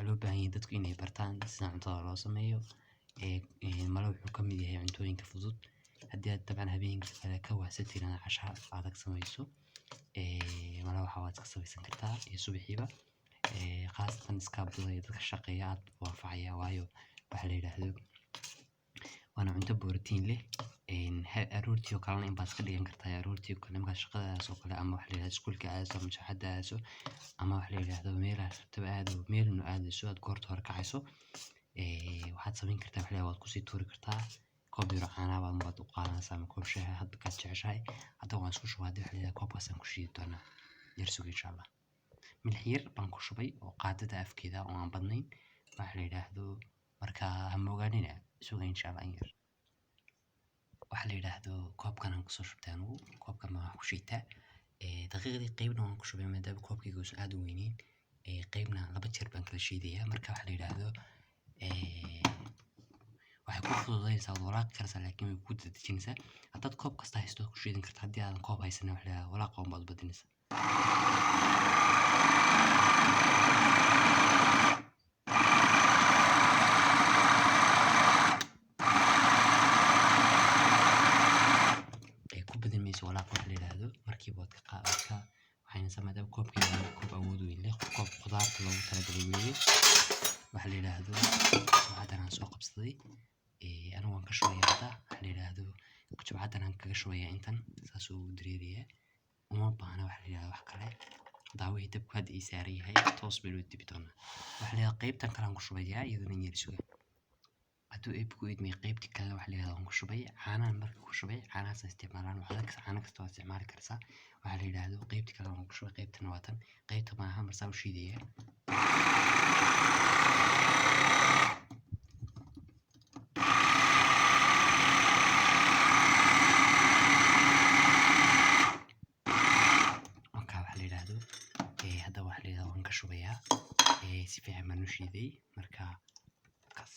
Waxaa loo baahan yahay dadku inay bartaan sida cuntada loo sameeyo. Malawax wuxuu ka mid yahay cuntooyinka fudud. Haddii aad dabcan habeenkii kale ka wahsatay inaad casho adag samayso, malawax waad ka samaysan kartaa iyo subixiiba. Khaasatan iskaabulada iyo dadka shaqeeya aad u anfacaya, waayo waxa la yiraahdo waana cunto borotiin leh. Aroortii oo kalena in baad ka dhigan kartaa, aroortii oo kale markaad shaqada soo kale ama wax la yiraahdo iskuulka aadayso ama shaqada aadayso ama wax la yiraahdo meelaha sabtaba aado meel nu aadayso aad goorta hore kacayso. Waxaad samayn kartaa wax la yiraahdo waad ku sii tuuri kartaa koob yar oo caana ah baad u qaadanaysaa ama koob shaah ah hadba kaad jeceshahay. Hadda waan isku shubay, wax la yiraahdo koobkaas aan ku shiidi doonaa yar sugi insha Allah. Milix yar baan ku shubay oo qaadada afkeeda oo aan badnayn wax la yiraahdo, marka ha moogaanina, suga insha Allah in yar. Waxa la yiraahdo koobkan aan kusoo shubtay anigu, koobkan baan wax ku shiitaa. Daqiiqdii qaybna waan ku shubay maadaama koobkayga uusan aad u weyneyn. Qaybna 2 jeer baan kala shiidayaa. Marka waxa la yiraahdo, waxay ku fududaynaysaa waad walaaqi kartaa, laakiin way ku dedejinaysaa. Haddaad koob kasta haysto waad ku shiidan kartaa, haddii aadan koob haysanin wax la yiraahdo walaaqa uun baad u badinaysaa. Ku badin mayso walaaqa wax la yiraahdo, markiiba waad ka waad ka waxayna maadaama koobkayga koob awood weyn leh, koob khudaarta loogu talagalay weeye. Waxa la yiraahdo jabcadan aan soo qabsaday, anigu waan ka shubayaa hadda. Waxa la yiraahdo jabcadan aan kaga shubayaa intan, saas uu dareerayaa. Uma baahna wax la yiraahdo wax kale. Daawihii dabku hadda ii saaran yahay, toos bay loo dibi doonaa. Waxa la yiraahdo qaybtan kale aan ku shubayaa, iyaduna in yar suga. Hadduu eeb ku idmay qaybtii kale wax la yiraahdo waan ku shubay. Caanahan marka ku shubay, caanahaas aan isticmaalaan. Waxaad caano kasta waad isticmaali kartaa. Waxa la yiraahdo qaybtii kale waan ku shubay, qaybtana waa tan. Qaybta maaha marsaa u shiidaya. Marka waxa la yiraahdo, hadda waxa la yiraahdo waan ka shubayaa. Si fiican baan u shiiday. Marka kaas.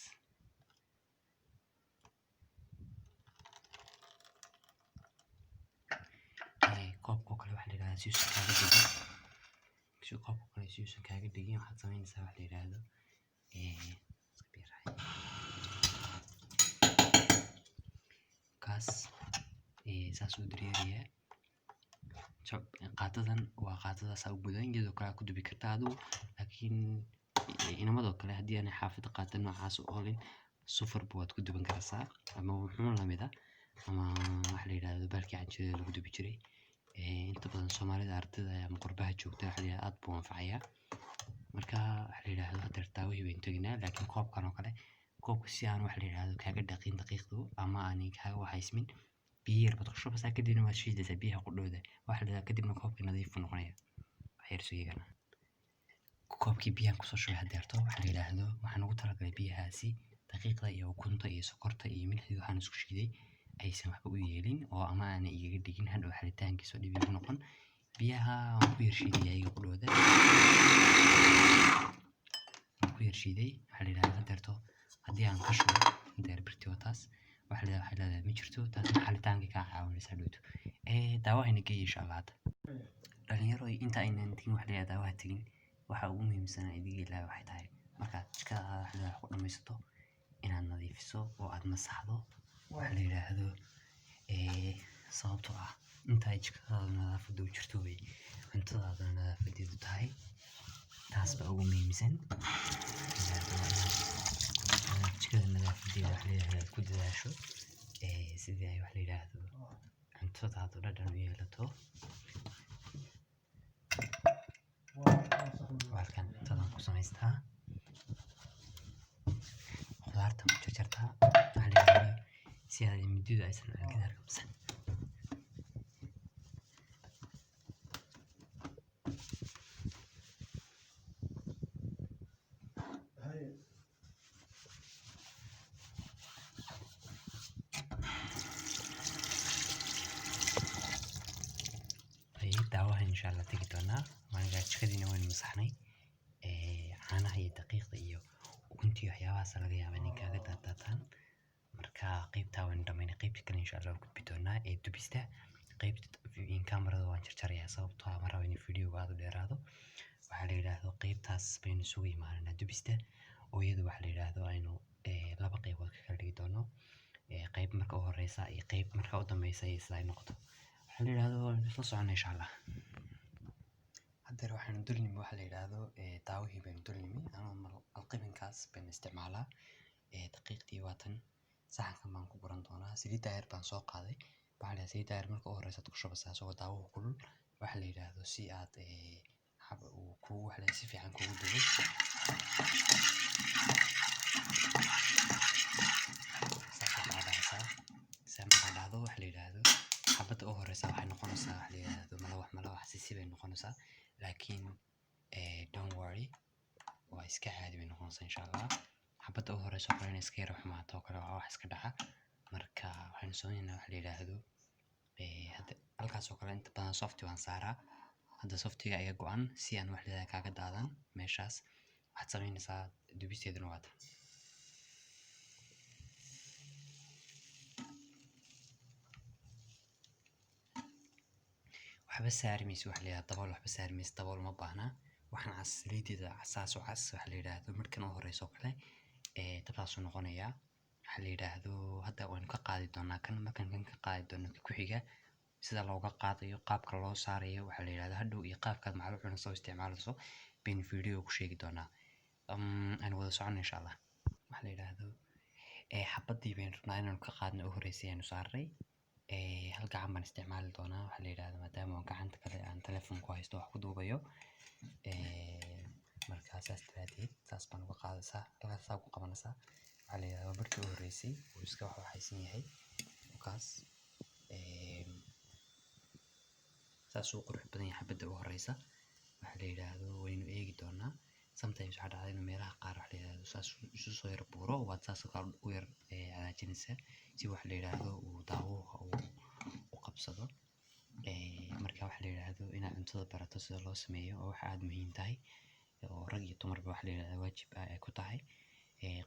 Koobka kale waxa la yiraahdo si uusan kaaga dhigin. Si koobka kale si uusan kaaga dhigin, waxaad samaynaysaa wax la yiraahdo, iska biirahay. Kaas, saas uu dareerayaa. Qaadadan waa qaadadaas u gudan, iyadoo kale ku dubi kartaa adigu, laakiin inamadoo kale haddii aanay xaafadda qaada noocaas u oolin, sufur baad ku duban kartaa ama wuxuun la mid ah, ama wax la yiraahdo baalkii canjeerada lagu dubi jiray. Inta badan Soomaalida ardayda ama qurbaha joogta waxa la yiraahdo aad buu anfacayaa. Marka waxa la yiraahdo hadda daawihii waynu teginaa, laakiin koobkan oo kale, koobka si aan wax la yiraahdo kaaga dhaqin daqiiqdu ama aanay kaaga waxaysmin, biyo yar baad ku shubaysaa, kadibna waad shiidaysaa biyaha qudhooda. Waxa la yiraahdo kadibna koobkii nadiif buu noqonayaa. Wax yar sugigana. Koobkii biyahan kusoo shubay haddeerto, waxa la yiraahdo waxaan ugu talagalay biyahaasi daqiiqda iyo ukunta iyo sokorta iyo milixda waxaan isku shiiday aysan waxba u yeelin oo ama aanay igaga dhigin hadhow xalitaankiisa dhib igu noqon. Biyaha waan ku yar shiiday iyaga qudhooda. Waan ku yar shiiday. Waxa la yiraahdo haddeerto haddii aan ka shubo haddeer birtii waa taas. Waxa la yiraahdo waxay leedahay ma jirto, taasna xalitaankii kaa caawinaysa hadhowto. Daawahayna geeya insha Allah hadda. Dhalinyaro inta aynan tegin wax la yiraahdo daawaha tegin, waxa ugu muhiimsan idiga ilaahay waxay tahay markaad jikada wax la yiraahdo ku dhamaysato inaad nadiifiso oo aad masaxdo. Waxa la yiraahdo, sababtoo ah inta ay jikadaada nadaafaddu u jirto way cuntadaadana nadaafadeedu tahay. Taas baa ugu muhiimsan. Inaad jikada nadaafadeeda wax la yiraahdo aad ku dadaasho, sidii ay wax la yiraahdo cuntadaadu dhadhan u yeelato. Halkan cuntadan ku samaystaa, khudaarta ku jarjartaa, waxa la yiraahdo si ay mindidu aysan gidaarka qabsan. Daawaha insha Allah tegi doonaa. Waan jikadiina waan masaxnay. Caanaha iyo daqiiqda iyo ukuntii waxyaabahaas laga yaabaa inay kaaga daadaataan. Marka qaybta waan dhamaynay, qaybta kale insha Allah gudbi doonaa ee dubista. Qaybta in kamarada waan jarjarayaa sababtoo ah ma rabo in video aad u dheeraado. Waxaa la yiraahdo qaybtaas baynu isugu imaananaa dubista, oo iyadu waxa la yiraahdo aynu laba qaybood ka kala dhigi doono, qayb marka u horeysa iyo qayb marka u dambeysa, iyo sida ay noqoto. Waxaa la yiraahdo waynu isla soconaa insha Allah. Haddeer waxaynu dul nimi waxa la yiraahdo daawihii baynu dul nimi. Anoo alqibinkaas baynu isticmaalaa. Daqiiqdii waa tan, saxankan baan ku guran doonaa. Saliidda yar baan soo qaaday. Waxaa la yiraahdaa saliidda yar marka u horeysa aad ku shubaysaa isagoo daawuhu kulul, waxa la yiraahdo si aad xab uu kugu waxa la si fiican kugu dubo. Saas waxaa dhahaysaa, saa markaa dhahdo waxa la yiraahdo xabadda u horeysa waxay noqonaysaa waxa la yiraahdo malawax malawax si bay noqonaysaa, laakiin don't worry, waa iska caadi bay noqonaysaa insha Allah. Xabadda u horeysa oo kale inay iska yara xumaato oo kale waa wax iska dhaca. Marka waxaynu sameynaynaa waxa la yiraahdo hadda halkaas oo kale inta badan softi waan saaraa. Hadda softiga ayaa go'an si aan wax la yiraahdo kaaga daadan meeshaas. Waxaad sameynaysaa dubisteeduna waa tan. Waxba saari maysid waxa la yiraahdo dabool, waxba saari maysid, dabool uma baahna. Waxaan cas saliideeda casaas oo cas waxa la yiraahdo markan u horeyso oo kale dabtaasuu noqonayaa. Waxa la yiraahdo hadda waynu ka qaadi doonaa kan, markaan kan ka qaadi doono ka ku xiga sida looga qaadayo, qaabka loo saarayo waxa la yiraahdo hadhow, iyo qaabkaad macluumaad cunayso oo isticmaalayso baynu video ku sheegi doonaa. Aan wada socono insha Allah. Waxa la yiraahdo xabaddii baynu rabnaa inaanu ka qaadno u horeysay aynu saarnay. Hal gacan baan isticmaali doonaa waxa la yiraahdo maadaama aan gacanta kale aan telefoon ku haysto wax ku duubayo. Marka saas daraadeed saas baan uga qaadaysaa, halkaas saa ku qabanaysaa. Waxaa la yiraahdaa markii u horeysay wuu iska wax waxaysan yahay kaas. Saas uu qurux badan yahay xabadda u horeysa. Waxa la yiraahdo waynu eegi doonaa. Sometimes waxaa dhacda inuu meelaha qaar waxa la yiraahdo saas isu soo yar buuro, waad saas oo kale u yar hagaajinaysaa si waxa la yiraahdo uu daawuhu u qabsado. Marka waxa la yiraahdo inaad cuntada barato sida loo sameeyo oo wax aad muhiim tahay, oo rag iyo dumarba waxa la yiraahdo waajib ay ku tahay.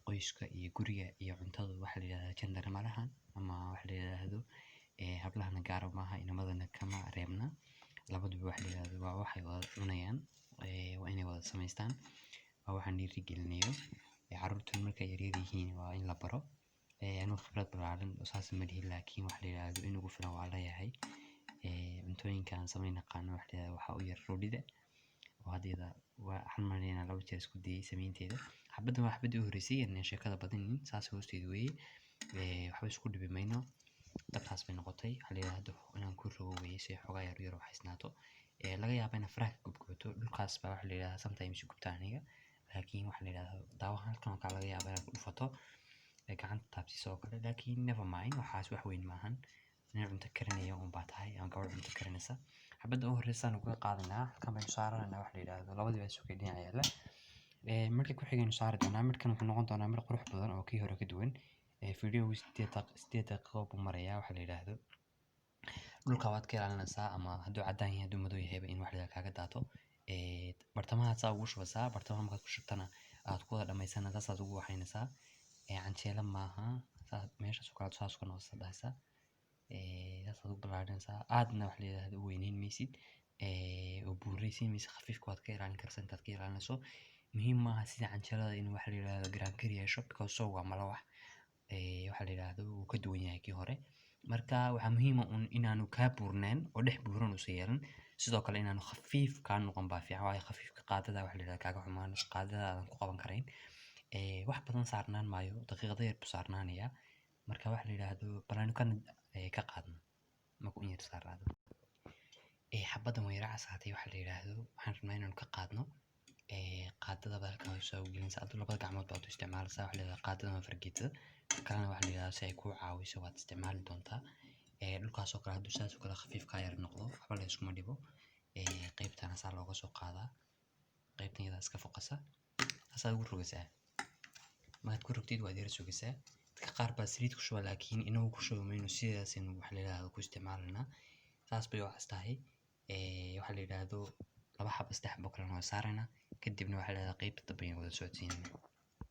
Qoyska iyo guriga iyo cuntada waxa la yiraahdo gender ma lahan, ama waxa la yiraahdo hablahana gaar maaha, inamadana kama reebna. Labaduba waxa la yiraahdo waa waxay wada cunayaan, waa inay wada samaystaan. Waa waxaan dhiirigelinayo. Carruurtu markay yaryar yihiin waa in la baro. Anigu khibrad ballaaran oo saas ma lihi, laakiin waxa la yiraahdo in ugu filan waa leeyahay. Cuntooyinka aan samayn naqaano waxa la yiraahdo waxaa u yar roodhida, oo hadda iyada waxaan maleynayaa laba jeer isku dayay samaynteeda. Xabaddan waa xabaddii u horeysay, aan sheekada badinin, saas hoosteeda weeye. Waxba isku dhibi mayno, dabtaas bay noqotay. Waxa la yiraahdo inaan ku rogo weeye si xoogaa yar yar waxaysnaato. Laga yaabo inaad faraha ka gubgubato dhulkaas baa waxa la yiraahdaa sometimes gubta aniga, laakiin waxa la yiraahdo daawaha halkan oo kale laga yaabo inaad ku dhufato gacanta taabsiiso oo kale, laakiin never mind, waxaas wax weyn maahan. Nin cunto karinaya uun baa tahay ama gabadh cunto karinaysa. Xabadda u horeysa aan uga qaadanaa halkan baynu saaranaynaa waxa la yiraahdo labadii baa sugay dhinaca yaalla. Marka ku xigaynu saari doonaa. Markan wuxuu noqon doonaa mid qurux badan oo kii hore ka duwan. Video 8 daqiiqo buu marayaa. Waxa la yiraahdo dhulka waad ka ilaalinaysaa, ama hadduu caddaan yahay hadduu madow yahayba in wax la kaaga daato. Bartamaha saa ugu shubaysaa, bartamaha markaad ku shubtana aad ku wada dhamaysana saasaad ugu waxaynaysaa. Canjeelo maaha, saas meeshaas oo kale saas ku noqosa dhahaysaa. Saasaad ugu ballaarinaysaa, aadna wax la yiraahdo u weyneyn maysid, oo buuraysiin maysid, khafiifka waad ka ilaalin kartaa intaad ka ilaalinayso. Muhiim maaha sida canjeelada in waxa la yiraahdo garaangari yeesho, because so waa malawax. Waxa la yiraahdo wuu ka duwan yahay kii hore. Marka waxaa muhiim ah un inaanu kaa buurneen oo dhex buuran uusan yeelan. Sidoo kale inaanu khafiif kaa noqon baa fiican, waayo khafiifka qaadada waxa la yiraahdo kaaga xumaanayso, qaadada aadan ku qaban karayn. Wax badan saarnaan maayo, daqiiqado yar buu saarnaanayaa. Marka waxa la yiraahdo bal aynu kan ka qaadno markuu in yar saarnaado. Xabaddan way yara casaatay. Waxa la yiraahdo waxaan rabnaa inaanu ka qaadno. Qaadada baa halkan soo gelinaysaa, aduu labada gacmood baad u isticmaalaysaa. Waxa la yiraahdo qaadada ama fargeetada kalena waxa la yiraahdo si ay kuu caawiso waad isticmaali doontaa. Dhulkaas oo kale hadduu saas oo kale khafiif kaa yar noqdo waxba la iskuma dhibo. Qaybtana saa looga soo qaadaa, qaybtan iyadaa iska foqasa, saasaad ugu rogaysaa. Markaad ku rogtid waad yara sugaysaa. Dadka qaar baa saliid ku shuba, laakiin inagu ku shubi mayno, sidaas aynu waxa la yiraahdo ku isticmaalanaa. Saas bay u cas tahay. Waxa la yiraahdo laba xabo saddex xabo kalena waa saaraynaa, kadibna waxa la yiraahdaa qaybta dambe ayaan wada socodsiinayna.